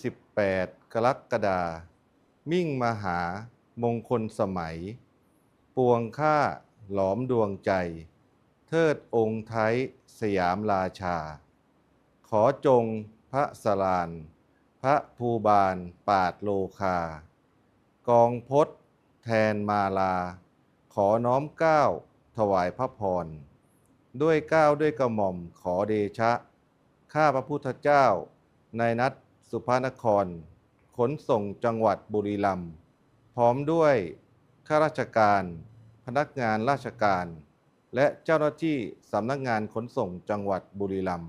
ສິບແປດ ກະລັກກະດາ ມິ້ງມະຫາ ມົງຄົນສະໄໝ ປວງຂ້າ ຫຼອມດວງໃຈ ເທີດອົງໄທ ສະຫຍາມລາຊາ ຂໍຈົ່ງພະສະຫຼານ ພະພູບານ ປາດໂລຄາ ກອງພົດ ແທນມາລາ ຂໍນ້ອມເກົ້າຖວາຍພະພອນ ດ້ວຍເກົ້າດ້ວຍກະໝ່ອມ ຂໍເດຊະ ຂ້າພະພຸດທະເຈົ້າ ນາຍນັດ ສຸພະນະຄອນ ຂົນສົ່ງຈັງຫວັດບຸລີລຳ ພ້ອມດ້ວຍຂ້າລາຊະການ, ພະນັກງານລາຊະການ ແລະ ເຈົ້າໜ້າທີ່ສຳນັກງານຂົນສົ່ງຈັງຫວັດບຸລີລຳ.